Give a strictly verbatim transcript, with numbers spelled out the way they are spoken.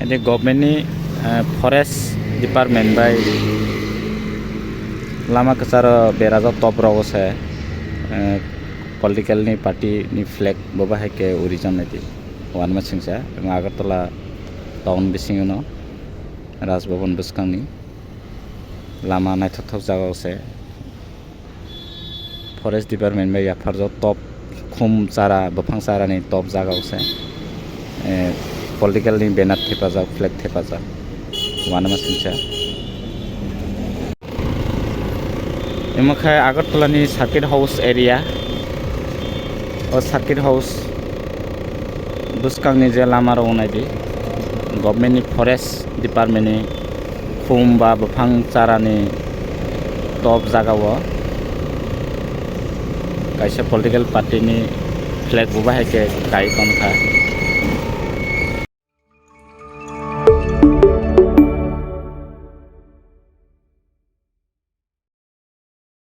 Ini government ni, eh, forest department bai lama kwcharo berajak top rogo se, eh, political ni party ni flag bo bahai khe urijaknai di. Wanama singsa, wng Agartala town bisingo no Raj Bhavan bwskang ni lama naithokthok jaga o se. Forest department bai yapharjak top khum chara, bwphang chara ni top jaga o se, eh, political ni banner thepajak, flag thepajak, wanama singsa. Imo khe Agartala ni circuit house area, o circuit house bwskang ni je lama rok nai di, government ni forest department ni khum ba bwphang chara ni top jaga o kaisa political party ni flag bo bahai khe kai tongkha.